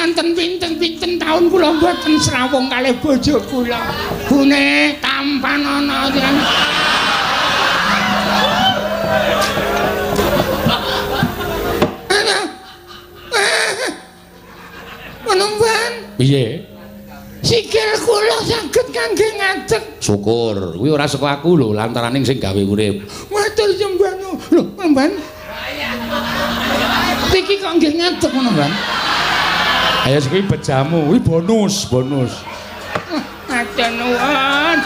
Wonten pinten-pinten taun kula mboten srawung kalih bojo kula. Bune tampanana. Penemban. Piye? Sikil kula saged kangge ngadeg. Syukur, kuwi ora saka aku lho, lantaraning sing gawe urip. Matur sembah nuwun. Lho, Penemban. Iki kok nggih ngadeg Penemban? Ayo kuwi bejamu, kuwi bonus, bonus. Matur nuwun.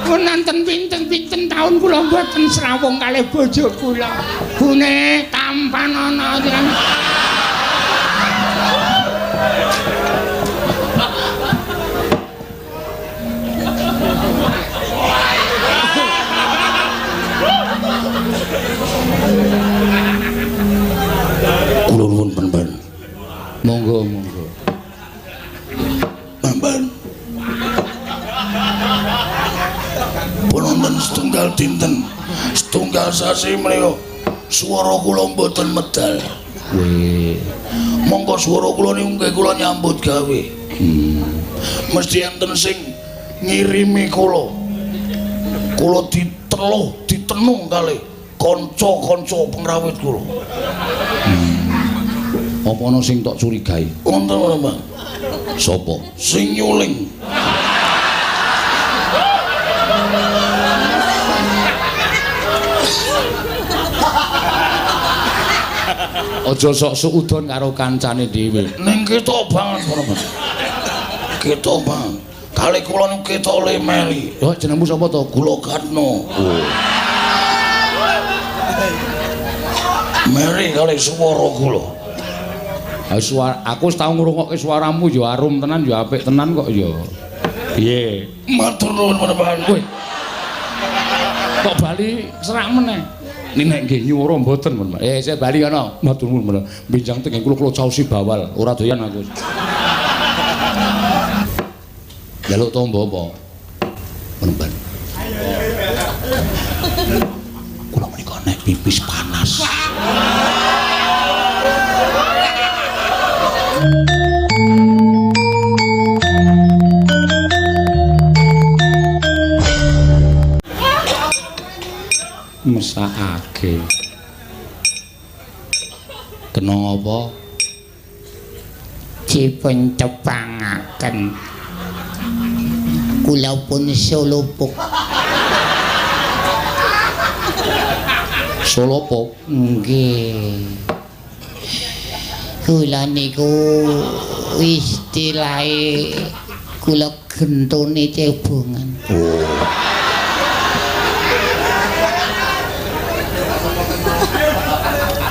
Wonten pinten-pinten taun kula mboten srawung kalih bojo kula. Bune tampanana. Kula nuwun Penemban. Monggo, monggo. Penemban. Wonten setunggal dinten, setunggal sasi menika swara kula mboten medal. Weh, Monggo swara kula niku nggih kula nyambut gawe. Mesti enten sing ngirimi kula. Kula diteluh, ditenung kalih kanca-kanca pengrawit kula. Apa ana sing tok curigai? Wonten Penemban. Sapa? Sing nyuling. Aja sok suudon karo kancane dhewe. Ning ketok banget Penemban. Ketok banget. Kali kula niku ketok le meli. Oh, jenengmu sapa to? Kula Gatno. Oh. Meri kali swara kula. Ha suara aku wis tau ngrungokke suaramu ya arum tenan ya apik tenan kok ya. Piye? Matur nuwun Penemban. Weh. Kok bali serak meneh? Nek nggih nyuwara mboten, Mas. Saya bali ana. Matur nuwun, Mas. Benjang teng kula kula caosi bawal, ora doyan aku. Njaluk tombo apa? Penemban. Kula menika nek pipis panas. Mesakake. Kena apa? Dipun tepangaken. Kula pun solopuk. Solopuk? Nggih. Kula niku istilahe kula gentone cebongan. Oh.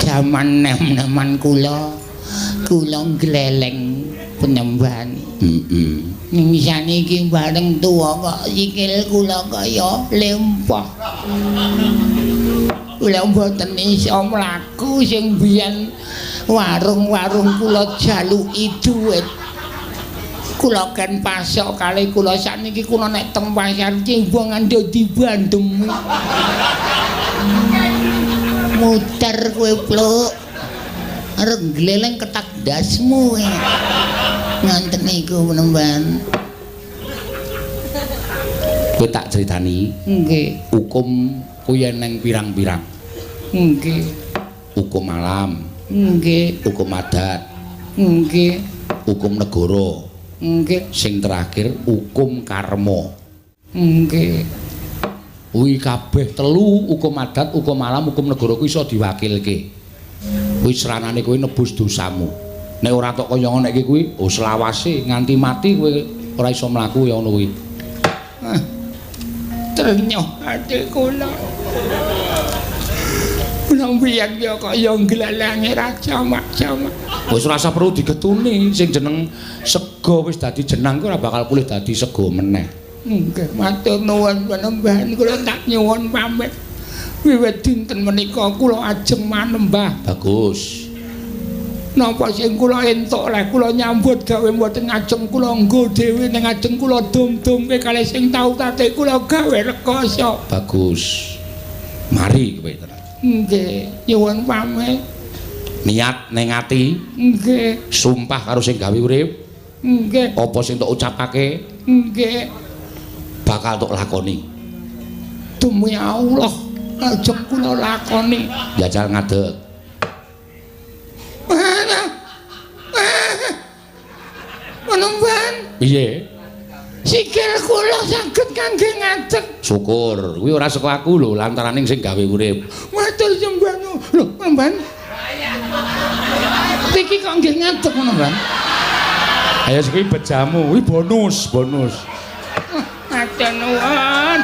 Jaman nem-neman kula, kula ngleleng penyembahan. Heeh. Ning saniki bareng tuwa kok sikil kula kaya lempah. Kula mboten iso mlaku sing biyen warung-warung kula jaluki dhuwit. Kula ken pasok kalih kula sakniki kula nek teng pasar cebongan dadi bandem. Muter kowe pluk. Arep gleleng ketak dasmu kowe. Ngonten niku Penemban. Kowe tak critani. Nggih. Hukum kuwi eneng pirang-pirang. Nggih. Hukum alam. Nggih. Hukum adat. Nggih. Hukum negara. Nggih. Sing terakhir hukum karma. Nggih. Kuwi kabeh telu, hukum adat, hukum alam, hukum negara kuwi iso diwakilke. Kuwi sranane kowe nebus dosamu. Nek ora tok kaya ngono iki kuwi, oh selawase nganti mati kowe ora iso mlaku ya ngono kuwi. Trenyuh ati kula. Kula mbiyen ya kaya nglalange raja mak-jamak. Wis ora usah perlu digetuni, sing jeneng sega wis dadi jenang kuwi ora bakal pulih dadi sega meneh. Nggih, matur nuwun Panembahan, kula tak nyuwun pamit. Wiwit dinten menika kula ajeng manembah. Bagus. Napa sing kula entuk leh kula nyambut gawe mboten ngajeng kula nggo dhewe ning ajeng kula dum-dumke kalih sing tau tate kula gawe rekoso. Bagus. Mari kowe tenan. Nggih, nyuwun pamit. Niat ning ati. Nggih. Sumpah karo sing gawe urip. Nggih. Apa sing tok ucapake? Nggih. Bakal tok lakoni. Demi Allah, ajeng kula lakoni. Jajal ngadeg. Penemban. Piye? Sikil kula saged kangge ngadeg. Syukur, kuwi ora saka aku lho, lantarane sing gawe urip. Matur sembah nuwun. Lho, Penemban. Iki kok nggih ngadeg ngono, Bang? Ayo kuwi bejamu, kuwi bonus, bonus. Matur nuwun.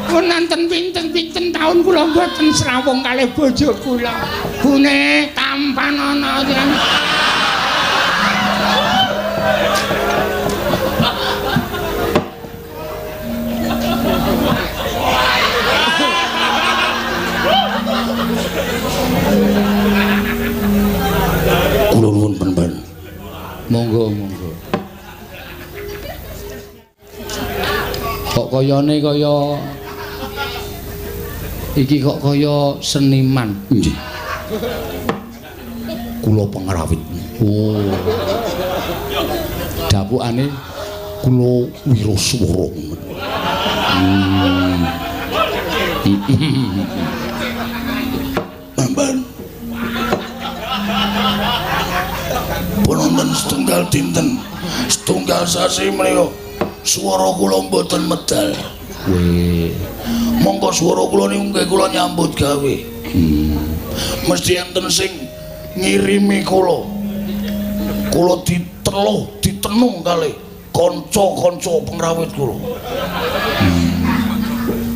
Pun nanten pinten-pinten taun kula mboten srawung kalih bojo kula. Bune tampan ana. Kula nuwun penemban. Monggo, monggo. Kok kayane kaya iki kok kaya seniman. Nggih. Kula pengrawit. Oh. Dapukane kula wiraswara. Penemban. Wonten setunggal dinten, setunggal sasi menika swara kula mboten medal. Weh, monggo swara kula niku nggih kula nyambut gawe. Mesti enten sing ngirimi kula. Kula diteluh, ditenung kalih kanca-kanca pengrawit kula.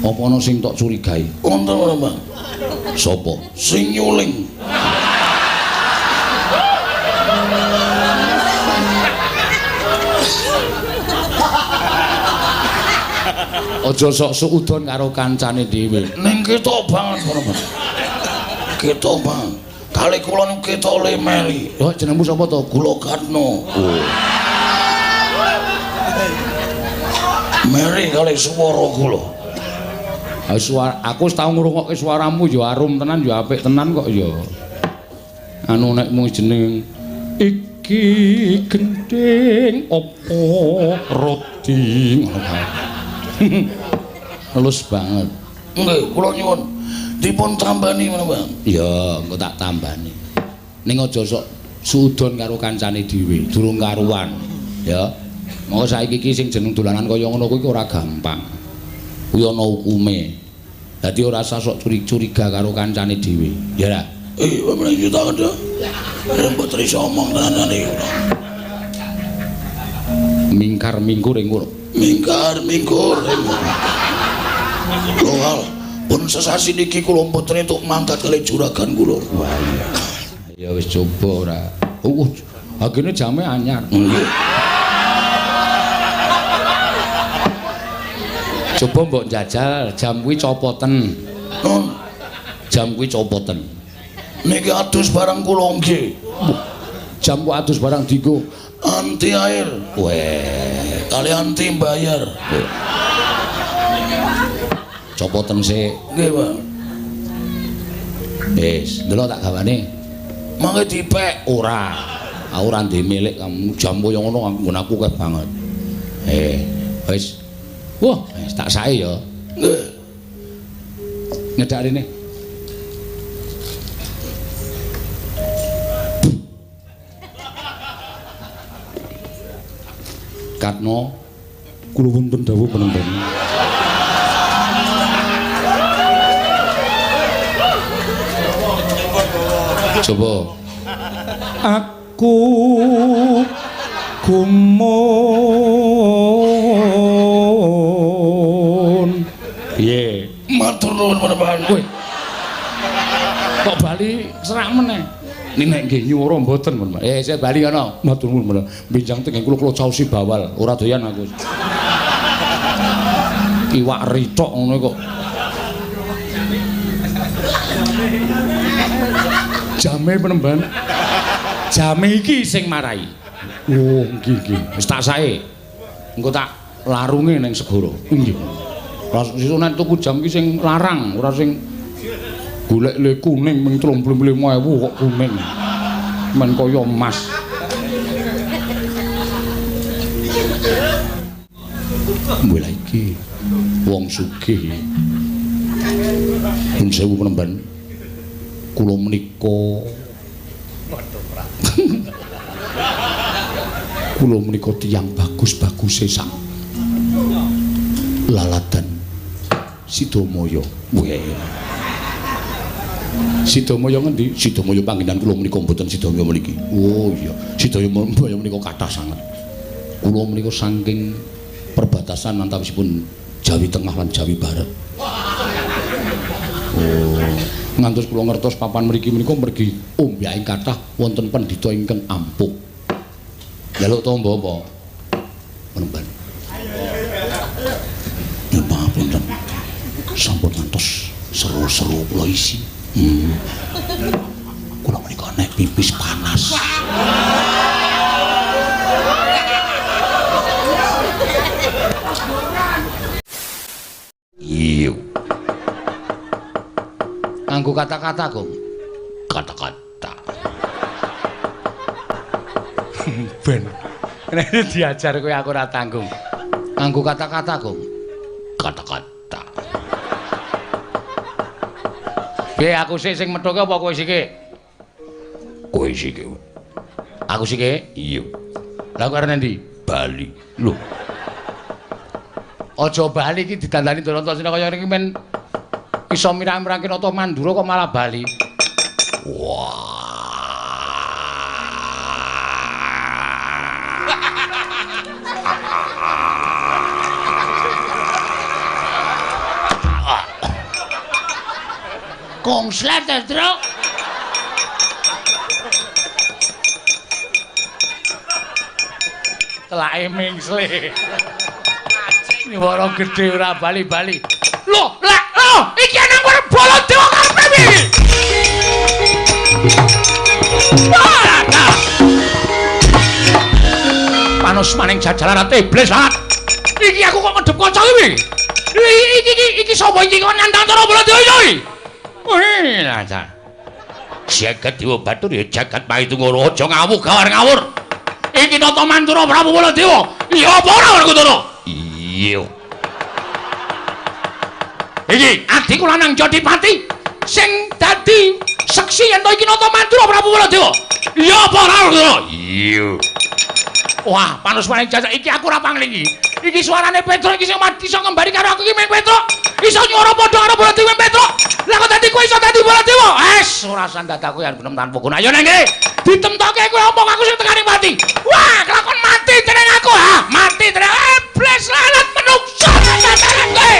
Apa ana sing tok curigai? Wonten ora, Bang? Sapa? Sing nyuling. Aja sok suudon karo kancane dhewe. Ning ketok banget ngono, Mas. Ketok banget. Kali kula niku ketok le meli. Oh, jenengmu sapa to? Kula Katno. Oh. Meri kali swara kula. Ha suara aku wis tau ngrungokke suaramu ya arum tenan ya apik tenan kok ya. Anu nek mung jeneng iki gendhing apa roti ngono kae. Halus banget. Nggih, kula nyuwun dipun tambani ngono, Bang. Ya, engko tak tambani. Ning aja sok suudon karo kancane dhewe, durung karuan. Ya. Monggo saiki iki sing jeneng dolanan kaya ngono kuwi ora gampang. Kuwi ana hukume. Dadi ora usah sok curiga karo kancane dhewe. Ya ra? Pemenang juta kan ya. Mboten iso omong tenan iki. Mingkar mingkur ing ngono. Mingkar mingkur. Lho, pun sesasi niki kula mboten entuk mangkat kali juragan kula. Wah iya. Ya wis coba ora. Agene jame anyar. Nggih. Coba mbok njajal jam kuwi copoten. Non. Jam kuwi copoten. Niki adus barang kula nggih. Jam kok adus barang dienggo anti air. Weh, kali anti bayar. Copoten sik. Nggih, Pak. Wis, ndelok tak gawane. Mangke dipek ora. Aku ora ndek milik kamu jam kaya ngono nggon aku akeh banget. Wis. Wah, wis tak sae ya. Nggih. Nyedak rene. Katno kula wonten dawuh penonton. Coba. Aku gumun. Piye? Matur nuwun penemban. Weh. Kok bali serak meneh? Ning nek nggih nyuwara mboten, Pak. Saya bali ana. Matur nuwun meneh. Benjang teng kula kula caosi bawal, ora doyan aku. Iwak rithok ngono kok. Jame penemban. Jame iki sing marai. Oh, nggih nggih. Wis tak sae. Engko tak larunge ning segara. Nggih. Lah nek tuku jam iki sing larang, ora sing golek le kuning ming 35.000 kok kuning. Men kaya emas. Mbela iki wong sugih. Nun sewu penemban. Kula menika kula menika tiyang bagus-baguse sak laladan Sidamaya. Weh. Sidamaya ngendi? Sidamaya panggenan kula menika mboten Sidamaya mriki. Oh iya, Sidamaya menika kathah sanget. Kula menika saking perbatasan antawisipun Jawi Tengah lan Jawi Barat. Oh, ngantos kula ngertos papan mriki menika mergi ombyaking kathah wonten pendhita ingkang ampuh. Njaluk tombo apa? Penemban. Nyuwun pangapunten. Sampun ngantos seru-seru kula isi. Kula menika nek pipis panas. Iya. Nganggo kata-kata, Gong. Kata-kata. Ben. Nek diajar kowe aku ora tanggung. Nganggo kata-kata, Gong. Kata-kata. Piye aku sik sing methuke apa kowe sike? Kowe sike. Aku sike? Iya. Lah kowe arep endi? Bali. Lho. Aja bali iki didandani Antasena kaya ngene iki men iso mirang-mirangke nata Mandura kok malah bali. Wah. Kongslet, Truk. Telake mingsle. Nyuwara gedhe ora bali-bali. Lho, lah, lho, iki nang kono Baladewa karepe piye? Panus maning jajaran iblis banget. Iki aku kok ngedep kaca iki. Iki iki iki sapa iki kok nantang cara Baladewa iki? Wih, lancar. Jagat Dewa Batur ya jagat Maitungara aja ngawuh gawar ngawur. Iki nata Mantura Prabu Baladewa. Iya apa ora Werkudara? Iya. Iki adhiku lanang Jodipati sing dadi seksi yen to iki nata Mantura Prabu Baladewa. Iya apa ora Werkudara? Iya. Wah, panus maning jajak iki aku ora panglingi. Iki suarane Petruk iki sing iso ngembari karo aku iki ming Petruk. Iso nyuwara padha karo Baladewa Petruk. Lah kok dadi kowe iso dadi Baladewa? Es, ora sandadaku yang gunem tanpa guna. Ayo nang kene. Ditemtoke kowe omong aku sing tekani mati. Wah, kelakon mati teneng aku ha. Mati teneng. Iblis lalat menungso tataran kowe.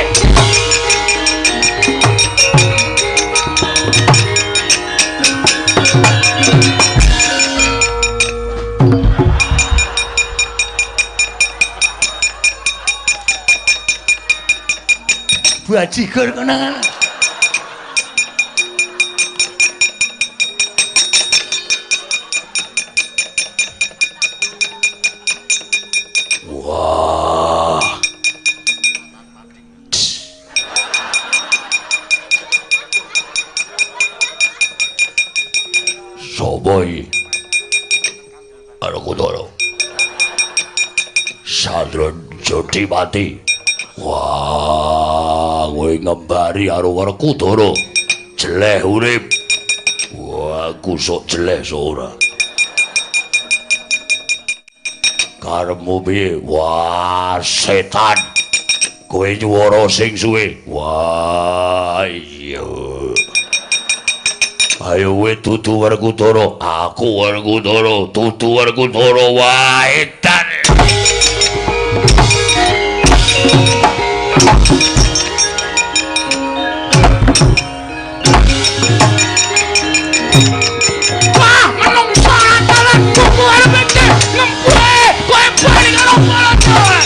Bajigur konangan. Wah. Sopo iki? Werkudara. Sadron Jodipati. Wah, kowe ngembari karo Werkudara. Jeleh urip. Wah, aku sok jeleh sok ora. Karepmu piye? Wah, setan. Kowe nyuwara sing suwe. Wah, iya. Ayo kowe dudu Werkudara. Aku Werkudara, dudu Werkudara. Wah, edan. Wah, menungso antaran kuku arep iki ngempuhe kowe bali karo Baladewa.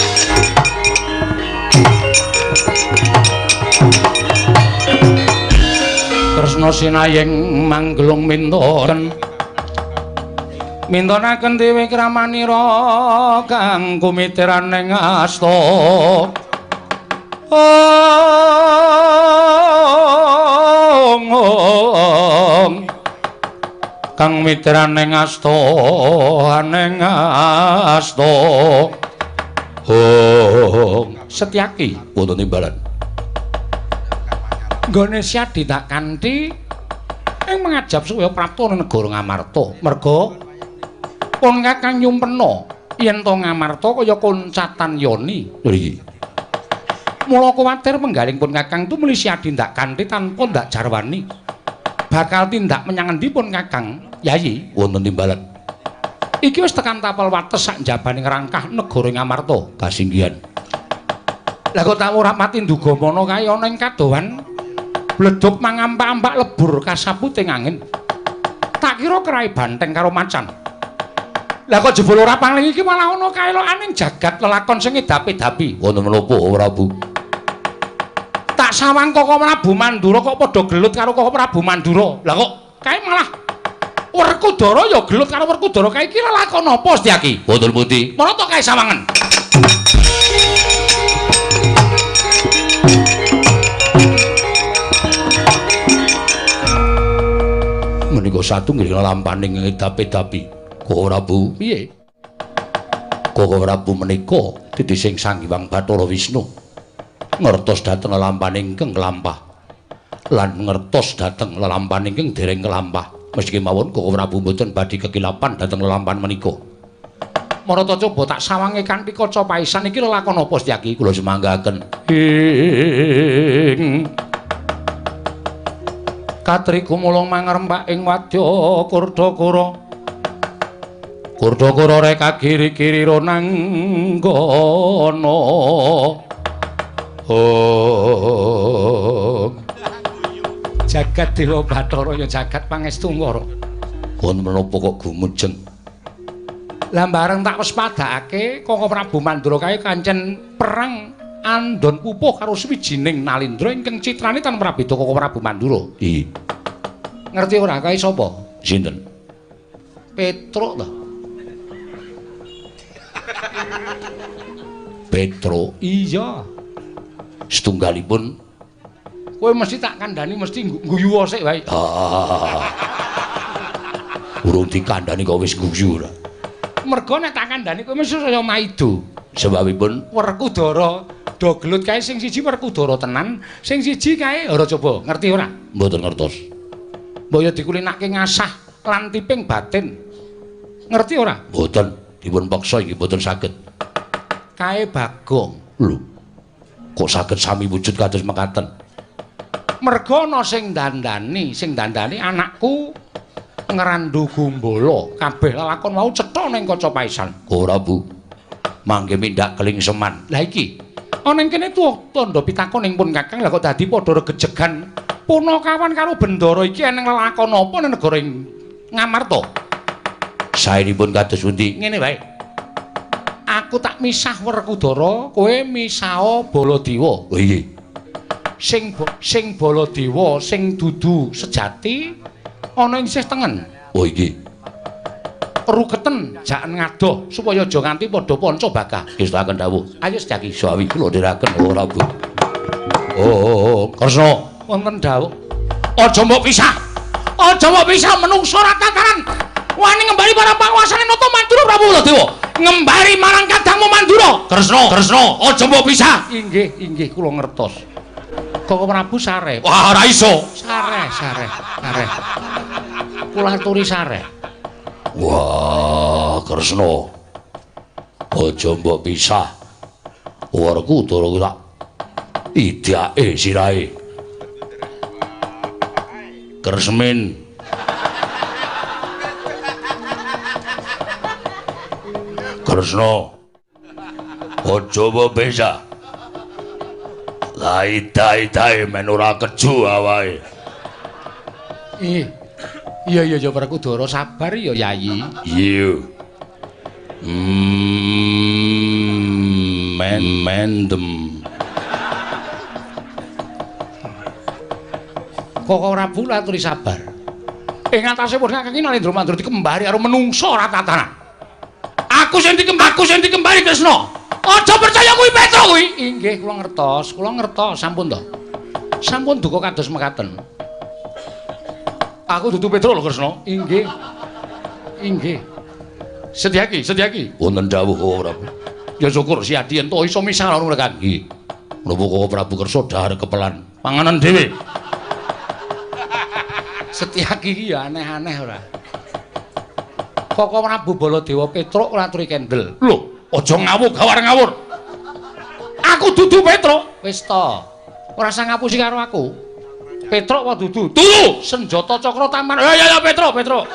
Kresna sinayeng manggelung mintoren. Mintonaken dewi kramanira kang kumitiran ing asta. Ong. Kakang mitraning asta aning asta. Oh, Setyaki wonten timbalan. Nggone Syadi tak kanthi ing mangajab supaya prapta negara Ngamarta. Merga pun Kakang nyumpena yen to Ngamarta kaya koncatan yoni. Lho iki. Mula kuwatir penggaling pun Kakang tumuli Syadi ndak kanthi tanpa ndak jarwani. Bakal tindak menyang endi pun Kakang Yayi wonten timbalan. Iki wis tekan tapel wates sak njabaning rangkah negara Ngamarta kasinggihan. Lah kok tak ora mati nduga mana kae ana ing kadohan bledhog mangampak-ampak lebur kasaputing angin. Tak kira kerai banteng karo macan. Lah kok jebul ora paling iki malah ana kaelokaning jagat lelakon sing edapi-dapi. Wonten menapa Prabu? Tak sawang Koko Prabu Mandura kok padha gelut karo Koko Prabu Mandura. Lah kok kae malah Werkudara ya gelut karo Werkudara kae iki lelakon apa Setyaki? Wonten pundi? Marata kae sawangen. Menika satunggiling lelampaning edapi-dapi. Koko Prabu, piye? Koko Prabu menika titising Sang Hyang Bathara Wisnu. Ngertos dhateng lelampahan ingkang kelampah lan ngertos dhateng lelampahan ingkang dereng kelampah. Meski mawon Koko Prabu mboten badhe kekilapan dhateng lelampahan menika. Marata coba tak sawange kanthi kaca paisan iki lelakon apa Setyaki? Kula semanggaken. Ing katri gumulung mangrempak ing wadya Kurdakara. Kurdakara reka kiri-kiri ronanggana. Oh. Jagat Dewa Bathara ya jagat pangestu ngara. Wonten menapa kok gumujeng? Lah bareng tak wespadakake Koko Prabu Mandura kae kancen perang andon pupuh karo swijining Nalindra ingkang citrane tan prabeda Koko Prabu Mandura. Iya. Ngerti ora kae sapa? Sinten? Petruk to. Petruk? Iya. Setunggalipun kowe mesti tak kandhani mesti guyu sik wae. Urung dikandhani kok wis guyu ora. Mergo nek tak kandhani kowe mesti saya maido. Sebabipun Werkudara do gelut kae sing siji Werkudara tenan, sing siji kae ora coba ngerti ora? Mboten ngertos. Mbok ya dikulinake ngasah lan tiping batin. Ngerti ora? Mboten, dipun peksa iki mboten saged. Kae Bagong. Lho. Kok saged sami wujud kados mekaten? Merga ana sing dandani anakku Ngrandu Gumbala. Kabeh lelakon wau cetha ning kaca paisan. Ora, Bu. Mangke mindak kelingseman. Lah iki ana ing kene tuwa tandha pitakon ing pun Kakang, lah kok dadi padha regejegan Punakawan karo Bendara iki eneng lelakon apa ning negara Ngamarta? Saenipun kados pundi? Ngene wae. Aku tak misah Werkudara, kowe misah Baladewa. Oh iya. Sing Baladewa sing dudu sejati ana ing sisih tengen. Oh iki. Ruketen jaken ngadoh supaya aja nganti padha panca bakah. Ngestakaken dawuh. Ayo Setyaki sawi kula ndherekaken ora Bu. Oh, Kresna wonten dawuh. Aja mbok pisah. Aja mbok pisah menungsa ora tataran. Wani ngembali para panguasane Nata Mandura Prabu Baladewa. Ngembali marang kadangmu Mandura. Kresna, Kresna, aja mbok pisah. Inggih, inggih kula ngertos. Koko Prabu sare. Wah, ora iso. Sare, sare, sare. Kula aturi sare. Wah, Kresna. Aja mbok pisah. Werkudara ku tak idake sirahe. Kresmin. Kresna. Aja mbok pisah. Lah ida-idae men ora keju awake. Ih. Iya iya ya Werkudara sabar ya Yayi. Iya. Men mendem. Koko Prabu laturi sabar. Ing atase pun Kakang Nalendra Mandura dikembari karo menungsa ora tatanan. Aku sing dikembari Kresna. Aja percaya kuwi Petruk kuwi. Inggih kula ngertos sampun to. Sampun duka kados mekaten. Aku dudu Petruk lho Kresna. Inggih. Inggih. Setyaki, Setyaki. Wonten dawuh Koko Prabu. Ya syukur si Adi ento iso misah karo mereka. Nggih. Menapa Koko Prabu kersa dhahar kepelan panganan dhewe. Setyaki iki ya aneh-aneh ora. Koko Prabu Baladewa Petruk ora aturi kendel. Lho, aja ngawur gawar ngawur. Aku dudu Petruk. Wis to. Ora usah ngapusi karo aku. Petruk apa dudu? Dudu. Senjata cakra taman. Ya ya ya Petruk, Petruk.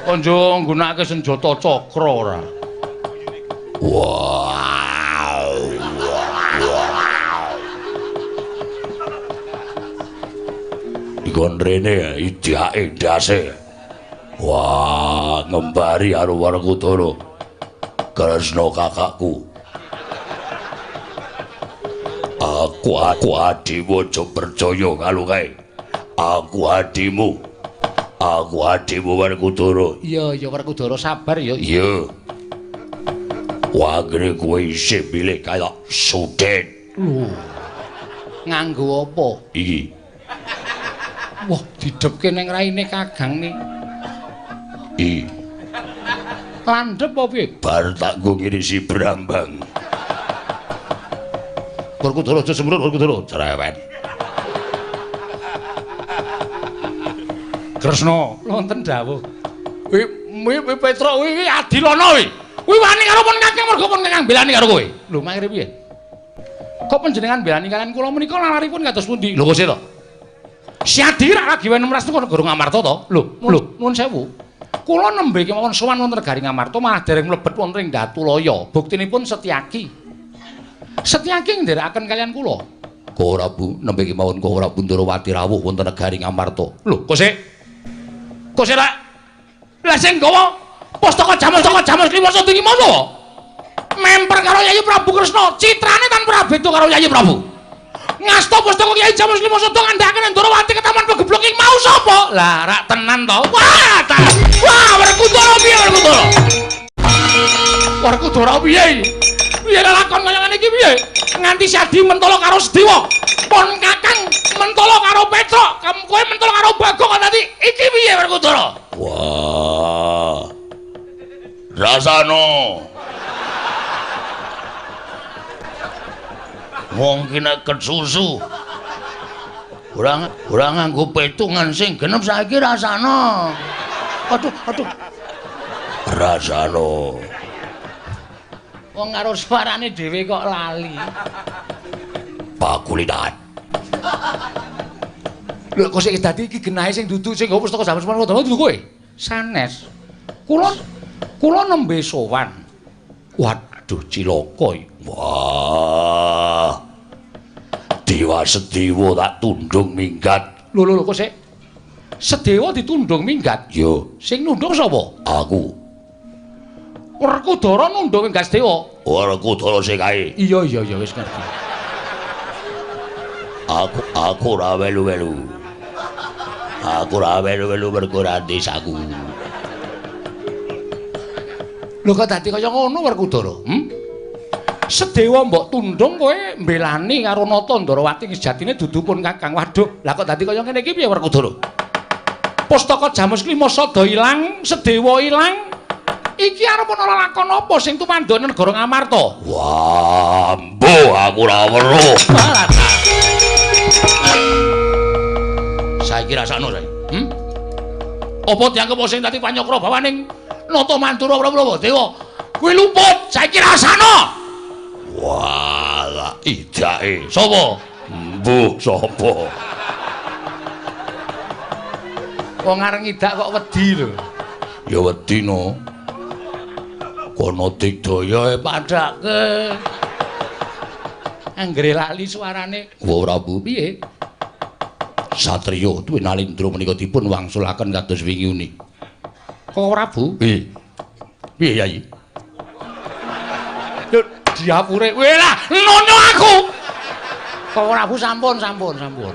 Konjo nggunakake senjata cakra ora. Wow. Wow. Dikon rene idake ndase. Wah, ngembari karo Werkudara. Kresna kakakku. Aku adimu aja percaya karo kae. Aku adimu. Aku adimu Werkudara. Iya, iya Werkudara sabar ya. Iya. Wagre kowe isih milih kaya sudet. Lho. Nganggo apa? Iki. Wah, didhepke ning raine Kakang ni. Iki. Landhep apa piye? Bar tak nggo ngirisi brambang. Werkudara aja semrut Werkudara cerewet. Kresna, wonten dawuh. Kuwi Petruk kuwi Adilana kuwi. Kuwi wani karo pun Kakang mergo pun Kakang belani karo kowe. Lho, mangkire piye? Kok panjenengan belani kalian kula menika lalaripun kados pundi? Lho kok sih to? Si Adi rak lagi wene mras teko negara Ngamarta to? Lho, lho, nuwun sewu. Kula nembe kemawon sowan wonten negari Ngamarta malah dereng mlebet wonten ing Datulaya. Buktinipun Setyaki. Setyaki nderekaken kalian kula. Koko Prabu nembe kemawon Koko Prabu Ndorowati rawuh wonten negari Ngamarta. Lho, kok sik? Kok sik rak? Lah sing nggawa pustaka Jamus Kliwosa Tinggi Mata. Memper karo Yayi Prabu Kresna, citrane tanpa beda karo Yayi Prabu. Ngasta pustaka Kyai Jamus Kliwosa ngandhakaken Ndorowati ketaman pegeblok ing mau sapa? Lah rak tenan to. Wah, ta. Wah, Werkudara piye Werkudara? Werkudara piye? Piye lakon kaya ngene iki piye? Nganti Sadi mentolo karo Sedewa. Pon Kakang mentolo karo Petruk, kowe mentolo karo Bagong kok dadi iki piye Werkudara? Wah. Rasano. Wong ki nek kesusu ora nganggo petungan sing genep saiki rasana. Aduh, aduh. Rasana. Wong karo suarane dhewe kok lali. Pakulitan. Lho kok sik dadi iki genahe sing dudu sing nggawa pustaka Jamus Manwada dudu kowe? Sanes. Kula nembe sowan. Waduh cilaka iki. Wah. Dewa Sedewa tak tundung minggat. Lho lho kok sik. Sedewa ditundung minggat? Yo. Sing nundung sapa? Aku. Werkudara nundung minggat Sedewa. Werkudara sing kae. Iya iya iya wis ngerti. Aku ora welu-welu. Aku ora welu-welu mergo ora desaku. Lho kok dadi kaya ngono Werkudara? Hmm? Sedewa mbok tundung kowe mbelani karo Nata Ndorowati sejatine dudu pun Kakang. Waduh, lah kok dadi kaya ngene iki piye Werkudara? Pustaka Jamus Kliwosa ilang, Sedewa ilang. Iki arep ana lakon apa sing tumandhane negara Ngamarta? Wah, mbuh aku ora weruh. Saiki rasakno saiki. Hmm? Apa dianggep sing dadi panyakra bawaning Nata Mandura Prabu Dewa? Kuwi luput, saiki rasakno. Wah, lah idake. Sapa? Mbuh sapa? Wong areng ngidak kok wedi lho. Ya wedi no. Kono digdaya padake. Anggere lali suarane. Wa Prabu piye? Satriya Dwinalindra menika dipun wangsulaken kados wingi uni. Kok Prabu? Piye? Piye Yayi? Lho diapure. Weh lah, nono aku. Kok Prabu sampun. Lho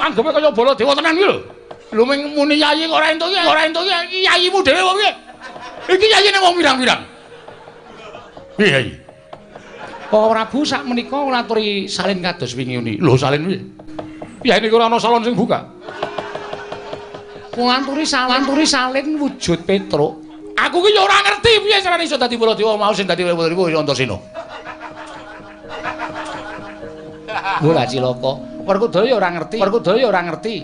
anggepe kaya Baladewa tenan iki lho. Lho ming muni Yayi kok ora entuk iki, ora entuk iki yayimu dhewe kok piye? Iki yayine wong pirang-pirang. Piye Yayi? Kok Prabu sak menika ngaturi salin kados wingi uni. Lho salin piye? Ya niku ora ana salon sing buka. Kula anturi salin wujud Petruk. Aku ki ya ora ngerti piye carane iso dadi Baladewa mau sing dadi Baladewa Antasena. Ora cilaka. Werkudara ya ora ngerti. Werkudara ya ora ngerti.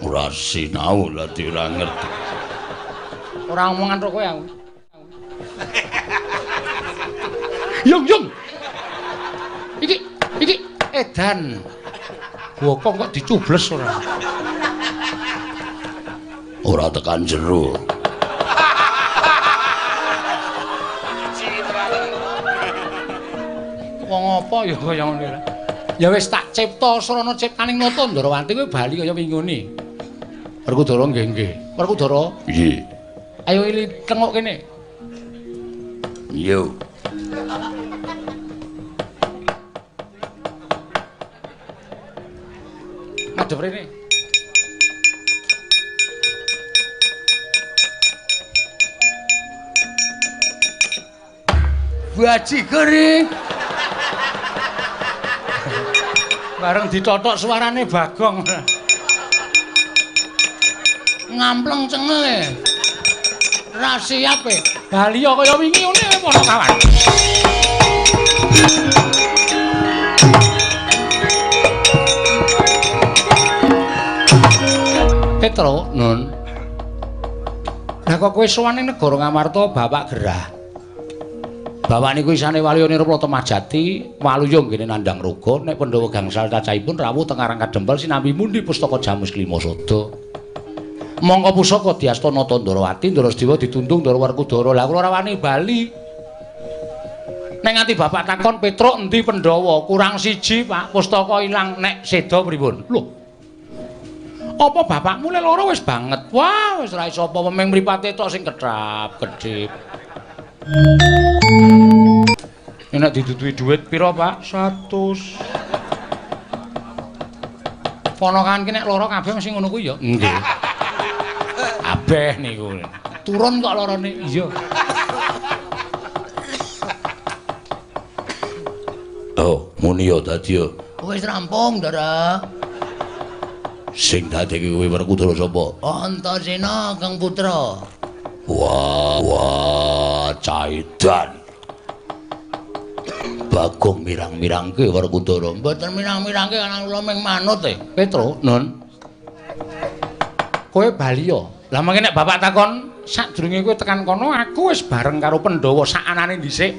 Ora sinau lha ora ngerti. Ora omongan karo kowe aku. Yung yung. Iki iki edan. Bokong kok dicubles ora. Ora tekan jero. Wong apa ya kaya ngene. Ya wis tak cipta srana ciptaning nata Ndrawati kowe bali kaya wingune. Werkudara nggih nggih. Werkudara? Nggih. Ayo ili tengok kene. Yo. Madhep rene. Bajigur. Bareng ditotok suarane Bagong. Ngampleng cengele. Ra siap e. Bali kaya wingi ngene ana kawan. Petro, Nun. Lah kok kowe sowan ning negara Ngamarta bapak gerah. Bapak niku isane Waluya Nirpala Temajati, Waluya nggene nandhang raga, nek Pandhawa gangsal cacahipun rawuh teng Karang Kadempel sinambi mundi pustaka Jamus Klima Sada. Mongko pusaka diasta Nata Ndrawati, Ndrasdewa ditundung Ndara Werkudara. Lah kula ora wani bali. Nek nganti bapak takon Petruk endi Pandhawa, kurang siji Pak, pustaka ilang nek seda pripun? Lho. Apa bapakmu le loro wis banget? Wah, wis ora iso apa meng mripate tok sing kedhap kedhip. Nek diduduhi dhuwit pira, Pak? 100. Ponakan ki nek lara kabeh mesti ngono kuwi ya. Nggih. Kabeh niku. Turun kok larane. Iya. Oh, muni ya dadi ya. Wis rampung, Ndara. Sing dadi kuwi Werkudara sapa? Antasena Kang Putra. Wah, wah, caidan. Bagong mirang-mirangke Werkudara. Mboten mirang-mirangke ana kula mung manut e. Petro, Nun. Kowe bali ya. Lah mangke nek bapak takon sadurunge kowe tekan kono aku wis bareng karo Pandhawa sakanane dhisik.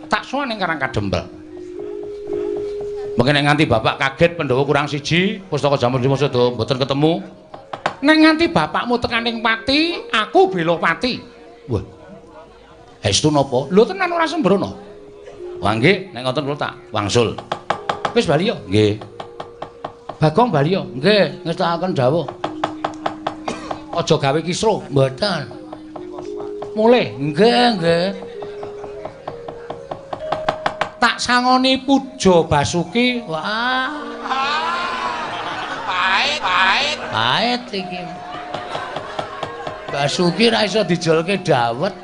Tak sowan ning Karang Kadempel. Mangke nek nganti bapak kaget Pandhawa kurang siji, pustaka Jamur Lima Sada mboten ketemu. Nek nganti bapakmu tekan ning pati, aku bela pati. Wah. Estu napa? Lho tenan ora sembrono. Wah nggih, nek ngoten kula tak wangsul. Wis bali ya? Nggih. Bagong bali ya? Nggih, ngestakaken dawuh. Aja gawe kisruh. Mboten. Mulih. Nggih, nggih. Tak sangoni Puja Basuki. Wah. Pahit, pahit. Pahit iki. Basuki ra iso dijolke dawet.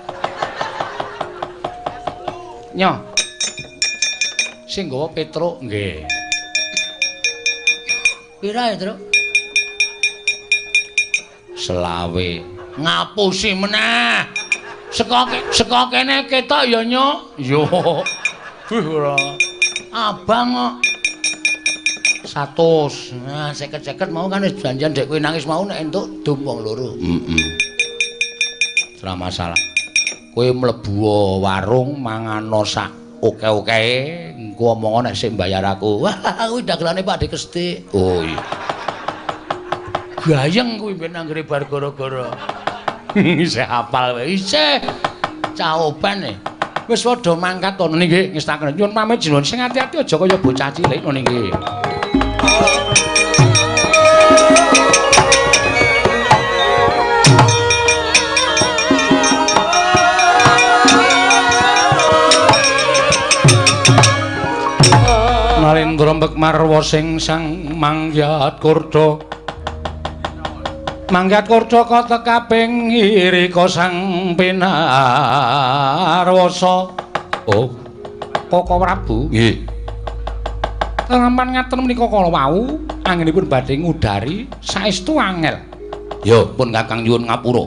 Nyo. Sing nggawa Petruk nggih. Pira ya, Truk? Selawe. Ngapusi meneh. Saka kene ketok ya, Nyo. Yo. Duh ora. Abang kok 100. Nah, 50-50 mau kan wis janjian dek kowe nangis mau nek entuk dum wong loro. Heeh. Ora masalah. Kowe mlebu warung mangano sak oke-oke, engko omong nek sik mbayar aku. Wah, kuwi dagelane Pak Dik Kestik. Oh iya. Gayeng kuwi ben anggere bar gara-gara. Isih hafal wae. Isih caoban e. Wis padha mangkat to nggih ngestaken. Nyuwun pamit jenengan sing ati-ati aja kaya bocah cilik ngono nggih. Nalendra Mbekmarwa sing sang mangyat kurda. Mangkat kurda kota kaping irika sang pinarwasa. Oh, Koko Prabu. Nggih. Lampan ngaten menika kala wau, Anggenipun badhe ngudari saestu angel. Ya pun Kakang nyuwun ngapura.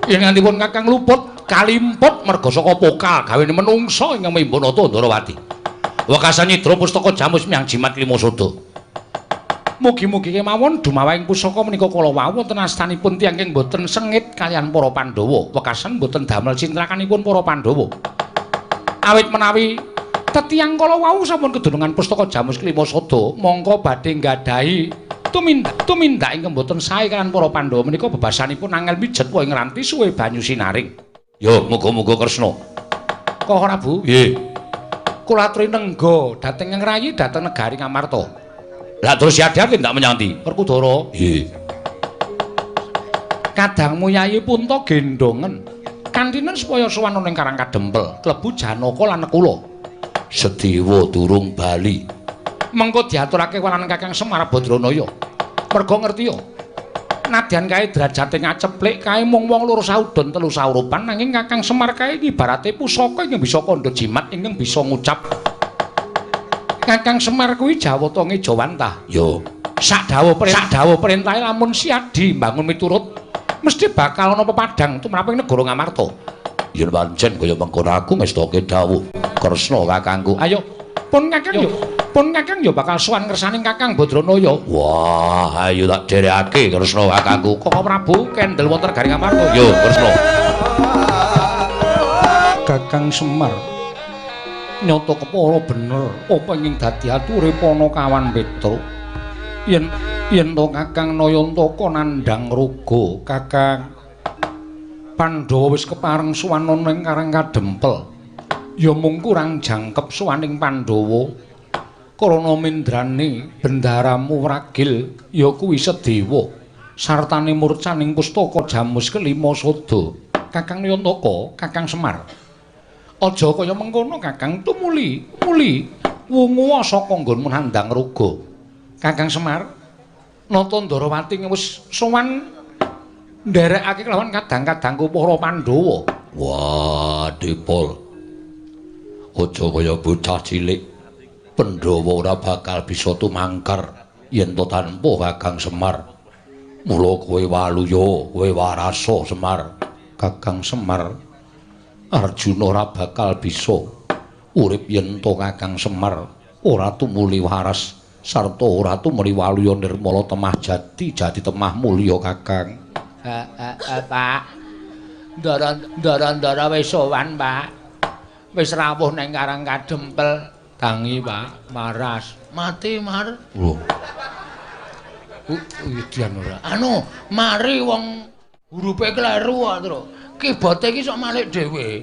Yen nganti pun Kakang luput kalimput merga saka pokal gawene menungsa ingkang mimba nata Ndarawati. Wekasan nyidra pustaka Jamus Miang Jimat Lima Sada. Mugi-mugi kemawon dumawahing pusaka menika kala wau wonten astanipun tiyang ingkang boten sengit kaliyan para Pandhawa. Wekasan boten damel cintrakanipun para Pandhawa. Awit menawi tetiyang kala wau sampun kedunungan pustaka Jamus Kelima Sada, mongko badhe nggadahi tumindak ingkang boten sae kaliyan para Pandhawa menika bebasanipun angel mijet ing ranti suwe banyu sinaring. Ya muga-muga Kresna. Kok Prabu? Nggih. Kula aturi nengga dhateng Ngrayi dhateng negari Ngamarta. Lah terus siadar tindak menyang ndi? Werkudara. Nggih. Kadangmu Yayi Punta gendongen. Kantinen supaya sowan ning Karang Kadempel, klebu Janaka lan Nekula. Sedewa durung bali. Mengko diaturake walan Kakang Semar Badranaya. Merga ngerti ya. Nadyan kae derajate ngaceplik kae mung wong loro saudon telu saurupan nanging Kakang Semar kae ibarate pusaka ingkang bisa kandha jimat ingkang bisa ngucap. Kakang Semar kuwi jawata ngejawantah. Ya. Sak dawuh perintahe lamun Siadi mbangun miturut mesti bakal ana pepadang tumraping negara Ngamarta. Yen pancen kaya mengkono aku ngestoke dawuh Kresna kakangku. Ayo pun Kakang yo. Pun Kakang yo bakal sowan ngersaning Kakang Badranaya. Wah, ayo tak dherekake Kresna kakangku. Koko Prabu kendel wonten negari Ngamarta. Yo Kresna. Kakang Semar nyata kepara bener apa ingkang dadi ature Panakawan Petruk. Yen to Kakang Nayantaka nandhang raga, Kakang Pandhawa wis kepareng sowan ana ing Karang Kadempel. Ya mung kurang jangkep sowaning Pandhawa. Karana mendrane bendaramu wragil ya kuwi Sedewa sartane murcaning pustaka Jamus Kelima Sada. Kakang Nayantaka, Kakang Semar. Aja kaya mengkono Kakang, tumuli muli wungu saka nggonmu nandhang raga. Kakang Semar, Nata Ndarawati wis sowan nderekake kelawan kadang-kadangku para Pandhawa. Wah, Dipol. Aja kaya bocah cilik. Pandhawa ora bakal bisa tumangkar yen to tanpa Kakang Semar. Mula kowe waluya, kowe warasa Semar. Kakang Semar, Arjuna ora bakal bisa urip yen to Kakang Semar ora tumuli waras sarta ora tumuli waluya nirmala temah jati jati temah mulya Kakang. Pak, ndara-ndara wis sowan, Pak. Wis rawuh nang Karang Kadempel. Tangi, Pak, maras. Mati, Mar. Lho. Udian ora. Anu, mari wong hurufe kleru kok, Tru. Keyboard iki sok malik dhewe.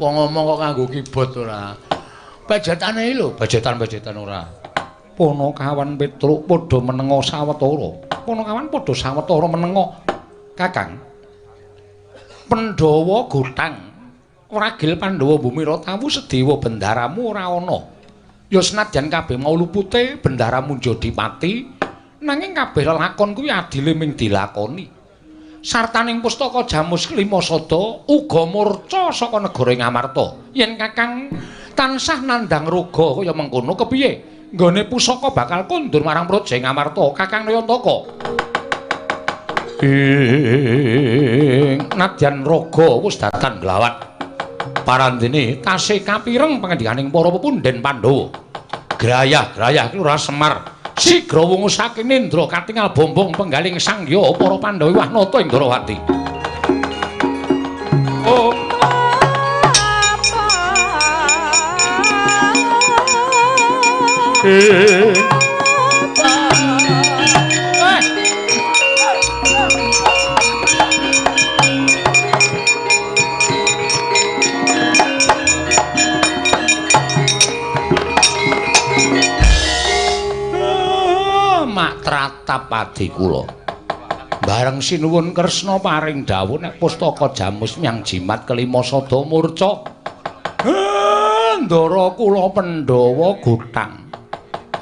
Wong ngomong kok nganggo keyboard ora. Bajetane iki lho, bajetan-bajetan ora. Panakawan Petruk padha menenga sawetara. Panakawan padha sawetara menenga. Kakang. Pandhawa gotang. Ragil Pandhawa Bumira tawu Sedewa bendaramu ora ana. Ya senadyan kabeh mau lupute bendaramu njadi pati, nanging kabeh lelakon kuwi adile ming dilakoni. Sartaning pustaka Jamus Kelima Sada uga murca saka negara Ngamarta. Yen Kakang tansah nandhang raga kaya mengkono kepiye? Nggone pusaka bakal kondur marang Praja Ngamarta, Kakang Nayantaka. Ing nadyan raga wis datan glawat. Parandene tasih kapireng pangendikaning para pepundhen Pandhawa. Grayah-grayah Lurah Semar sigra wungu saking nendra katingal bombong penggaling sangya para Pandhawa wah nata ing Ndrawati. Oh. Tratap adi kula. Bareng sinuwun Kresna paring dawuh nek pustaka Jamus Miang Jimat Kelima Sada murca. Ndara kula Pandhawa gotang.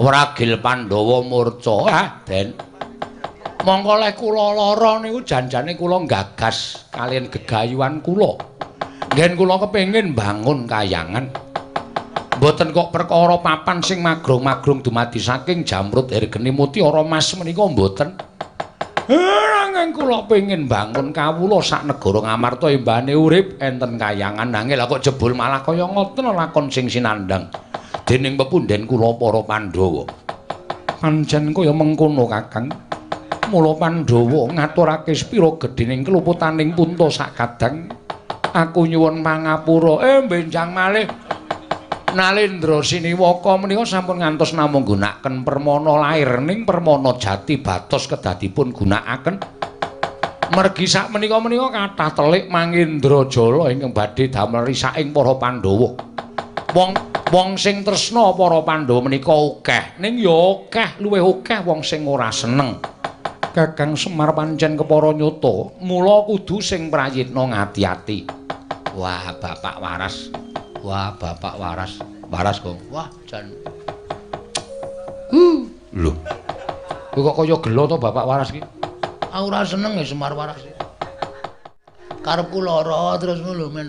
Wragil Pandhawa murca. Ah, Den. Mongko leh kula lara niku janjane kula gagas kaliyan gegayuhan kula. Ngen kula kepengin bangun kayangan. Mboten kok perkara papan sing magrong-magrong dumadi saking jamrut hergeni mutiara mas menika mboten. Nanging kula pengin bangun kawula sak negara Ngamarta embane urip enten kayangan nanging lha kok jebul malah kaya ngoten lakon sing sinandhang dening pepundhen kula para Pandhawa. Pancen kaya mengkono Kakang. Mula Pandhawa ngaturake sepira gedhening keluputaning punta sak kadang. Aku nyuwun pangapura. Benjang malih Nalendra Siniwaka menika sampun ngantos namung gunakaken permana lair ning permana jati batos kedadipun gunakaken. Mergi sak menika-menika kathah telik Mangindrajala ingkang badhe damel risaking para Pandhawa. Wong sing tresna para Pandhawa menika akeh, ning ya akeh luwih akeh wong sing ora seneng. Kakang Semar pancen kepara nyata, mula kudu sing prayitna ngati-ati. Wah, Bapak waras. Wah, Bapak waras. Waras, Gong. Wah, jan. Lho. Kowe kok kaya gelo to Bapak waras iki? Aku ora seneng ya Semar waras. Karepku lara terus ngono lho, men.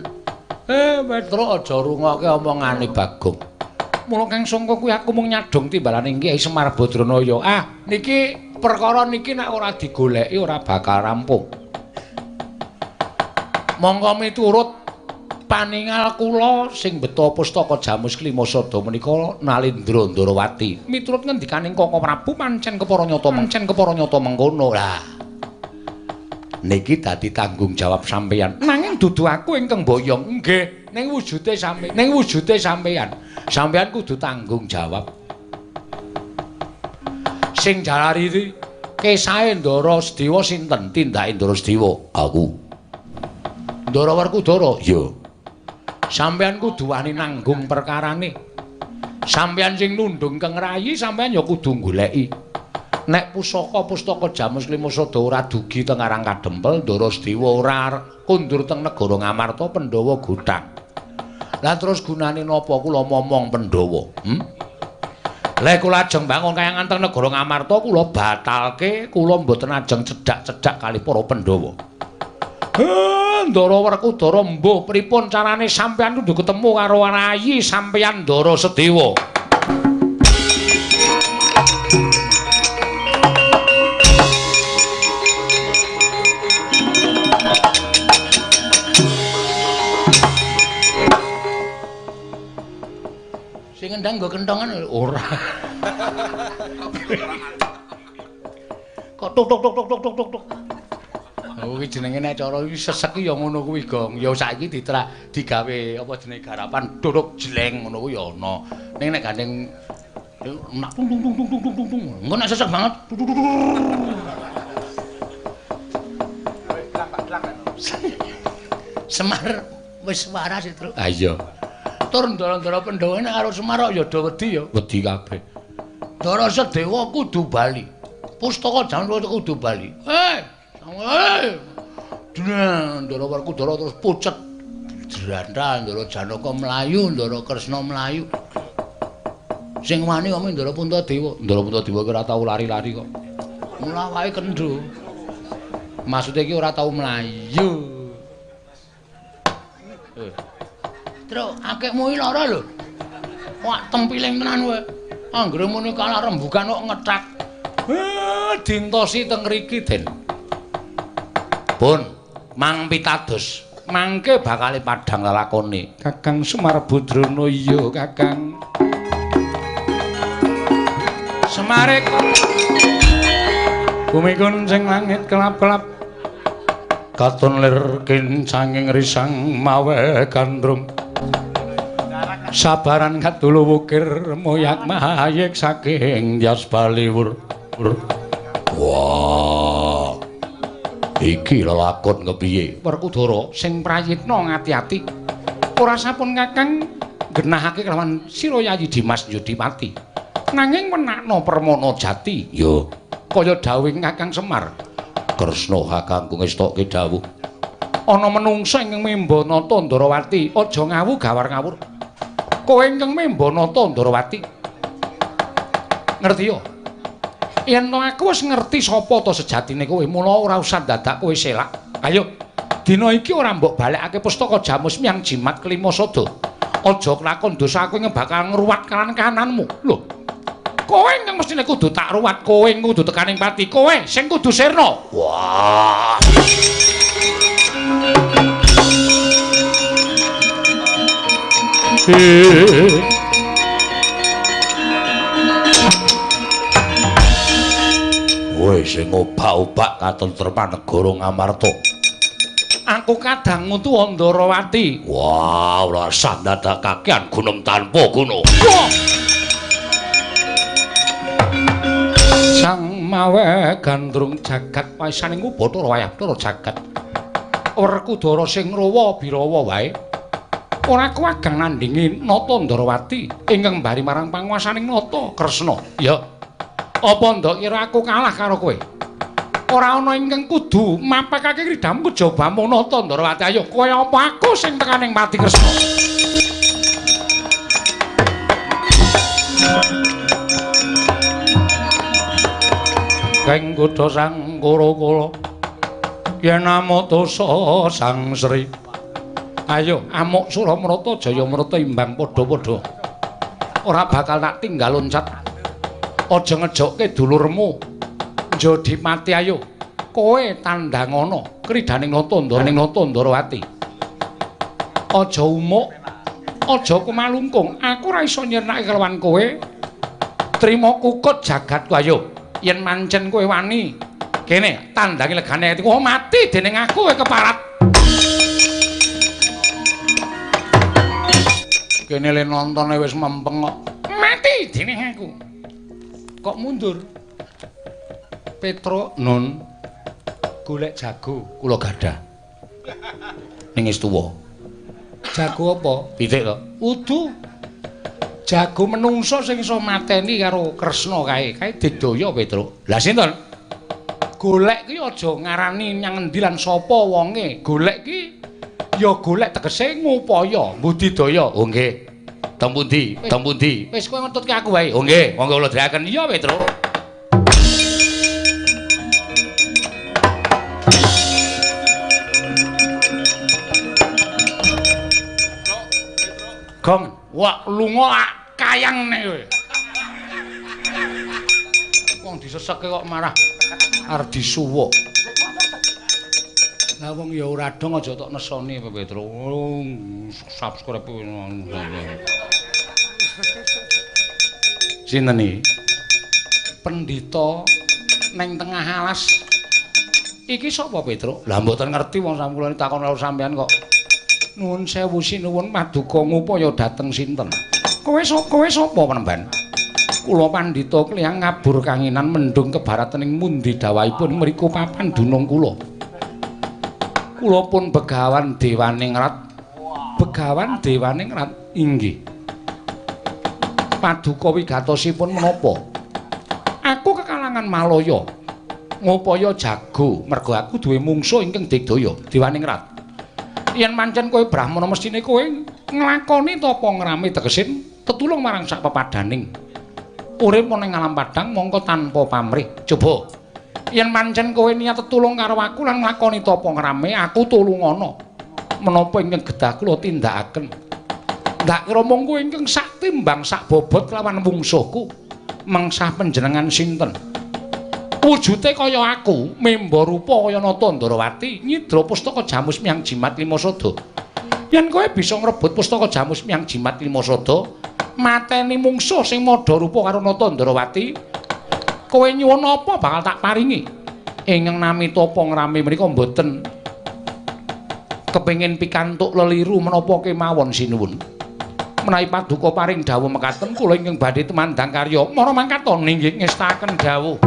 Petro aja rungokke omongane Bagong. Mula Kang Sangka kuwi aku mung nyadong timbalane Kyai Semar Badranaya. Ah, niki perkara niki nek ora digoleki ora bakal rampung. Monggo miturut paningal kula sing beto pustaka Jamus Klima Sada menika Nalendra Ndarawati. Miturut ngendikaning Kaka Prabu pancen kepara nyata pancen kepara nyata mengkono. Lah niki dadi tanggung jawab sampeyan. Nanging dudu aku ingkang boyong. Nggih, ning wujude sampeyan, ning wujude sampeyan. Sampeyan kudu tanggung jawab. Sing jalari kesahe Ndara Sedewa sinten? Tindake Ndara Sedewa. Aku. Ndara Werkudara? Iya. Sampeyan kudu wani nanggung perkarane. Sampeyan sing nundung keng rayi, sampeyan ya kudu goleki. Nek pusaka-pustaka Jamus Klima Sada ora dugi teng Karang Kadempel, Ndara Sedewa ora kundur teng negara Ngamarta, Pandhawa gothang. Lah terus gunane napa kula momong Pandhawa? Lha kula ajeng bangun kayangan teng negara Ngamarta, kula batalke, kula mboten ajeng cedhak-cedhak kali para Pandhawa. Ndara Werkudara mbuh pripun carane sampeyan kudu ketemu karo rayi sampeyan Ndara Sedewa. Sing ngendang nggo kentongan ora. Kok tuk tuk tuk tuk tuk tuk tuk. Oh kuwi jenenge nek cara iki sesek ya ngono kuwi, Gong. Ya saiki digawe apa jenenge garapan duduk jleng ngono kuwi ya ana. Ning nek gandeng nak tung tung tung tung tung tung tung. Engko nek sesek banget. Semar wis waras e, Truk. Ha iya. Tur ndara-ndara Pandhawa nek karo Semar kok ya do wedi ya. Wedi kabeh. Ndara Sedewa kudu bali. Pustaka Jamus kudu bali. Ndara Werkudara terus pucet. Jrantal Ndara Janaka mlayu, Ndara Kresna mlayu. Sing wani kok Ndara Puntadewa. Ndara Puntadewa ki ora tau lari-lari kok. Mula wae kendho. Maksude iki ora tau mlayu. Truk, akikmu iki lara lho. Wah, tempiling tenan kowe. Anggere muni kalah rembugan kok ngethak. Dintosi teng mriki, Den. Pun mang pitados. Mangke bakale padhang lelakone. Kakang Semar Badrana iya, Kakang. Semarek. Bumi kuncing langit kelap-kelap. Katon lir kincanging risang mawe gandrung. Sabaran kadulu wukir moyak mahayek saking Dyas Baliwur. Wah. Iki lelakon kepiye? Werkudara sing prayitna ngati-ati. Ora sampun Kakang genahake kelawan sira Yayi Dimas Yudipati. Nanging menakno permana jati. Ya, kaya dawuhing Kakang Semar. Kresna kakangku ngestokke dawuh. Ana menungsa ingkang memba nata Ndarawati, aja ngawu gawar ngawur. Kowe ingkang memba nata Ndarawati. Ngerti ya? Yen to aku wis ngerti sapa to sejatine kowe, mula ora usah dadak kowe selak. Ayo, dina iki ora mbok balekake pustaka Jamus miyang Jimat Klima Sada. Aja kelakon dosa aku ingkang bakal ngruwat kanan kananmu. Lho. Kowe ingkang mestine kudu tak ruwat, kowe kudu tekaning pati, kowe sing kudu sirna. Wah. Kowe sing obak-obak katentreman negara Ngamarta. Aku kadangmu tuwa Ndarawati. Wah, ora sah dadak kakean gunung tanpa guna. Sang mawe gandrung jagat waisaning Bathara wayah Bathara jagat. Werkudara sing ngrawa birawa wae. Ora kuwagang nandhingi Nata Ndarawati ingkang mbari marang panguwasaning Nata Kresna. Ya. Apa ndok kira aku kalah karo kowe? Ora ana ingkang kudu mapakake kridhamu kejaba mung Nata Ndarawati. Ayo kowe apa aku sing tekaning pati Kresna? Keng kutha sang Kura-kura yen amutusa sang Sri. Ayo amuk Suramrata Jayamrata imbang padha-padha. Ora bakal tak tinggal loncat. Aja ngejokke dulurmu. Njodi mati ayo. Kowe tandangana kridhaning Nata Ndaning Nata Ndarawati. Aja umuk, aja kumalungkung. Aku ora iso nyirnake kelawan kowe. Trima kukut jagatku ayo. Yen mancen kowe wani, kene tandangi legane atiku. Oh mati dening aku kowe keparat. Kene le nontone wis mempeng kok. Mati dening aku. Kok mundur? Petro nun golek jago kula gadah. Ning wis tuwa. Jago apa? Pitik to. Udu. Jago menungso sing iso mateni karo Kresna kae. Kae digdaya Petro. Lah sinten? Golek ki aja ngarani nyang endi lan sapa wonge. Golek ki ya golek tegese ngupaya, budidaya. Oh nggih. Teng pundi? Teng pundi? Wis kowe ngetutke aku wae. Oh nggih, monggo kula dherekaken. Iya Petro. Gong, wah lunga kayang nek kowe. Wong diseseke kok marah arep disuwuk. Lah wong ya ora dong aja tok nesoni Petro. Subscribe. Sinten iki? Pendhita neng tengah alas. Iki sapa Petro? Lah mboten ngerti wong sampeyan takon karo sampeyan kok. Nuwun sewu sinuwun paduka ngupaya dhateng sinten? Kowe sapa penemban? Kula pandhita kliyang ngabur kanginan mendung kebaratening mundi dawahipun mriku papan dunung kula. Kula pun begawan dewaningrat. Begawan dewaningrat inggih. Paduka wigatosipun menapa? Aku kekalangan Malaya. Ngupaya jago mergo aku duwe mungsuh ingkang digdaya dewaningrat. Yen mancen kowe brahmana mestine kowe nglakoni tapa ngrame tegesin tetulung marang sak pepadaning. Urip ning alam padhang mongko tanpa pamrih. Coba yen mancen kowe niat tetulung karo aku lan nglakoni tapa ngrame, aku tulungana. Menapa ingkang gedah kula tindakaken. Ndak kira mung kowe ingkang sak timbang sak bobot kelawan mungsuhku. Mengsah panjenengan sinten? Wujute kaya aku, memba rupa kaya Nata Ndarawati, nyidra pustaka Jamus Miang Jimat Lima Sada. Yen kowe bisa ngrebut pustaka Jamus Miang Jimat Lima Sada, mateni mungsuh sing madha rupa karo Nata Ndarawati, kowe nyuwun apa bakal tak paringi. Ingkang nami tapa ngrame menika mboten kepengin pikantuk leliru menapa kemawon sinuwun. Menawi paduka paring dawuh mekaten kula ingkang badhe tumandang karya mara mangkat ninggih ngestaken dawuh.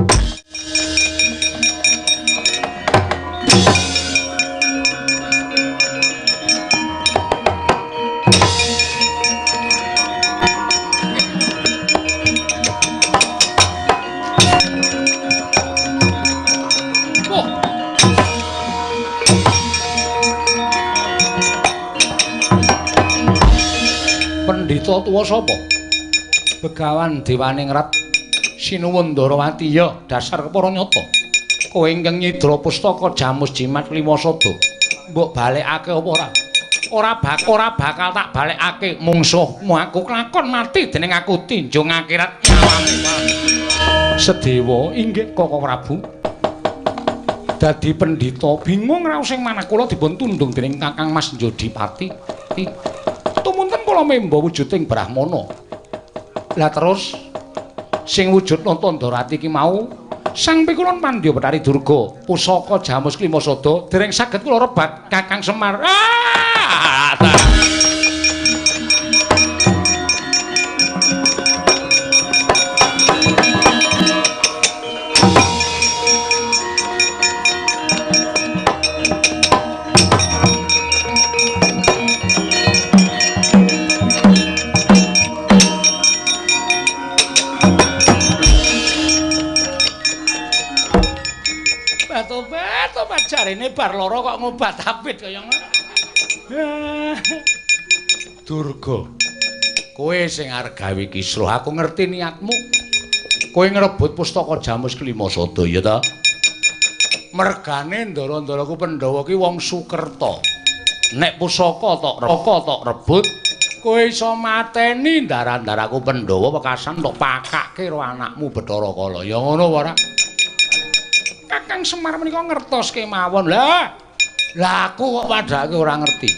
Pandhita tuwa sapa? Begawan Dewaningrat Sinuwun Ndarawati. Ya, dasar kepara nyata. Kowe ingkang nyidra pustaka Jamus Jimat Lima Sada. Mbok balekake apa ora? ora bakal tak balekake mungsuhmu aku kelakon mati dening aku tinjung akhirat nyawamu. Sedewa inggih Koko Prabu. Dadi pendhita bingung raos sing manah kula dipun tundung dening Kakang Mas Njodipati. Tumunten kula memba wujuding Brahmana. Lah terus sing wujud Nandharati iki mau Sang Pikulun Pandya Bathari Durga pusaka Jamus Klima Sada dereng saged kula rebat Kakang Semar. Ah! Tobat jarene bar lara kok ngobat abit kaya ngono. Durga, kowe sing arep gawe kisruh, aku ngerti niatmu. Kowe ngrebut pustaka Jamus Klima Sada ya ta? Mergane ndara-ndaraku Pandhawa ki wong Sukerta. Nek pusaka tok rebut, kowe iso mateni ndara-ndaraku Pandhawa wekasan tok pakake karo anakmu Bathara Kala. Ya ngono apa ora? Kakang Semar menika ngertos kemawon. Lah, lah aku kok padhake ora ngerti.